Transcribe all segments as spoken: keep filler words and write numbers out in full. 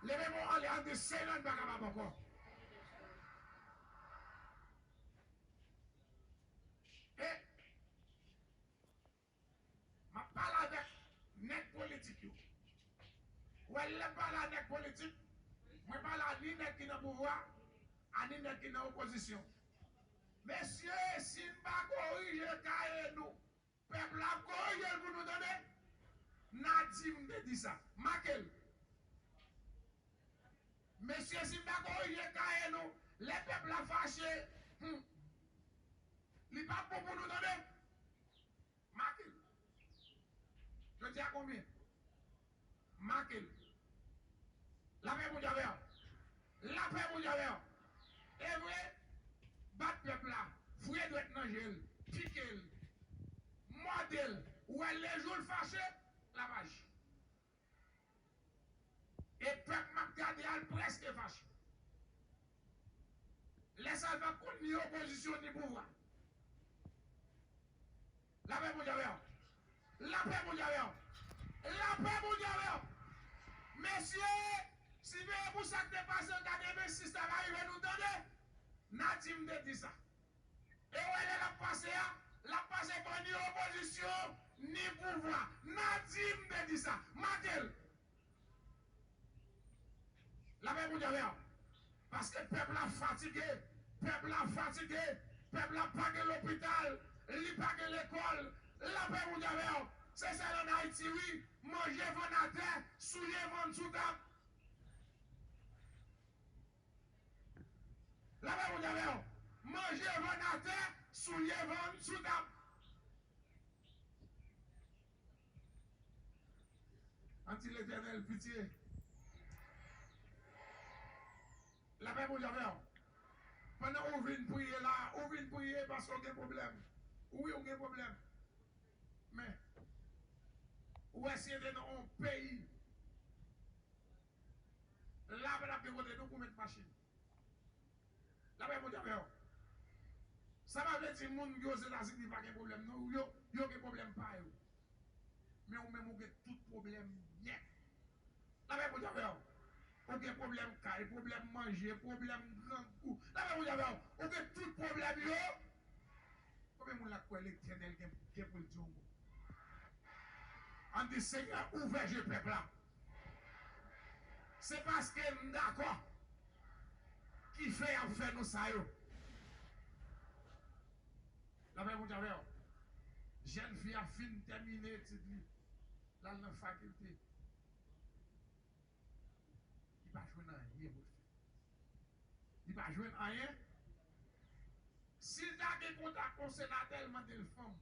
Leve men w anlè, ann di, Senyè, n pa kapab ankò. E m ap pale avèk nèg politik yo. Ou wè, lè m pale a nèg politik, mwen pale a ni nèg ki nan pouvwa, a ni nèg ki nan opozisyon. Mesye, si n pa korije kaye nou, pèp la ap korije l pou nou tande. Nadim te di sa. Make l. Mesye, si n pa korije kaye nou, lè pèp la fache, hmm, li p ap bon pou nou tande. Make l. Jodi a konbyen? Make l. Lapè Bondye avè w. Lapè Bondye avè w. E vre, bat pèp la, foure dwèt nan je l, pike l, mòde l, ou wè lejou l fache, l ap aji. E pèp m ap gade a, l prèske fache. Lè sa l p ap konn ni opozisyon ni pouvwa. Lapè Bondye avè w. Lapè Bondye avè w. Lapè Bondye avè w. Mesye, siveye pou sa k te pase an katrevensis la pa rive nou tande. Nadim te di sa. E w wè lè l ap pase a, l ap pase pa ni opozisyon, ni pouvwa. Nadim te di sa. Make l. Lapè Bondye avè w. Paske pèp la fatige. Pèp la fatige. Pèp la pa gen lopital. Li pa gen lekòl. Lapè Bondye avè w. Se sèl ann Ayiti, wi. Manje vann atè, souye vann sou tab. Lapè Bondye avè w. Manje vann atè, souye vann sou tab. Ann di Letènèl pitye. Lapè Bondye avè w. Pandan ou vin priye la, ou vin priye paske w gen pwoblèm. Wi, ou gen pwoblèm. Men, ou wè si te nan yon peyi, la pa t ap gen kote nou pou met machin. Lapè Bondye avè w. Sa pa vle di moun ki Ozetazini pa gen pwoblèm, non. Yo, yo gen pwoblèm pa yo. Men ou menm ou gen tout pwoblèm nèt. Lapè Bondye avè w. Ou gen pwoblèm kay, pwoblèm manje, pwoblèm grangou. Lapè Bondye avè w. Ou gen tout pwoblèm yo. Konbyen moun la k kwè Letènèl gen, gen pou l di yon mo? Ann di, Senyè, ouvè je pèp la. Se paske m dakò ki fè y ap fè nou sa yo. Lapè Bondye avè w. Jèn fi a fin tèmine etid li. L al nan fakilte. Li pa jwenn anyen pou l fè. Li pa jwenn anyen. Si l ta gen kontak yon senatè, l mande l fanm.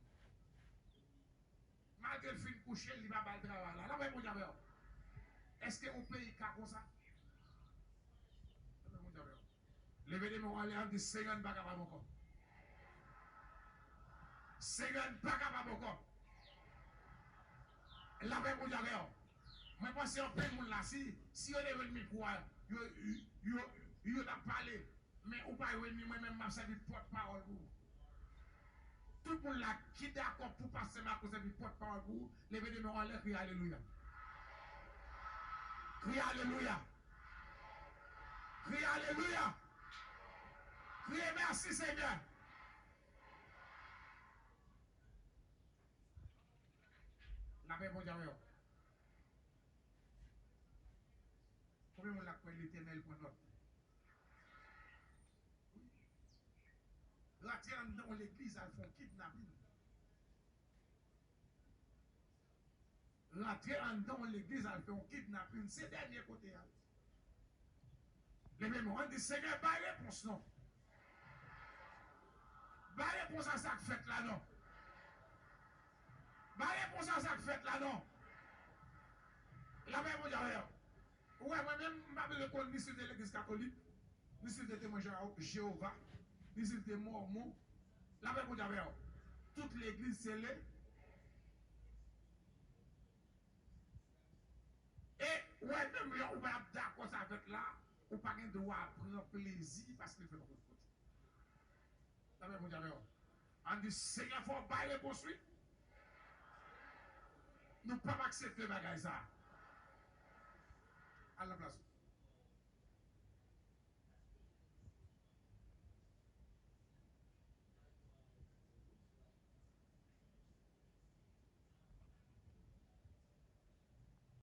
Malgre l fin kouche, li pa ba l travay la. Lapè Bondye avè w. Èske yon peyi ka konsa? Lapè Bondye avè w. Leve de men w anlè, ann di, Senyè, n pa kapab ankò. Senyè, n pa kapab ankò. Lapè Bondye avè w. Mwen panse anpil moun la, si, si yo te jwenn mikwo a, yo, yo, yo, yo t ap pale. Men ou pa jwenn li, mwen menm m ap sèvi pòtpawòl pou ou. Tout moun la ki dakò pou pastè Marco sèvi pòtpawòl pou ou, leve de men w anlè, kriye alelouya. Kriye alelouya. Kriye alelouya. Kriye mèsi Senyè. Lapè Bondye avè w. Konbyen moun la k kwè Letènèl pran nòt? Rantre anndan yon legliz al fè yon kidnapin. Rantre anndan yon legliz al fè yon kidnapin. Se dènye kote a. Leve men w, ann di, Senyè, bay repons non. Bay repons a sa k fèt la non. Bay repons a sa k fèt la non. Lapè Bondye avè w. Ou wè, mwen menm, m pa bezwen konn ni si l te legliz katolik, ni si l te temwen Jewova, ni si l te mòmon. Lapè Bondye avè w. Tout legliz se le. E ou wè, menm jan ou pa dakò sa fèt la, ou pa gen dwa pran plezi paske l fèt yon lòt kote. Lapè Bondye avè w. Ann di, Senyè, fò w bay repons wi. Nou p ap aksepte bagay sa. Al nan plas ou.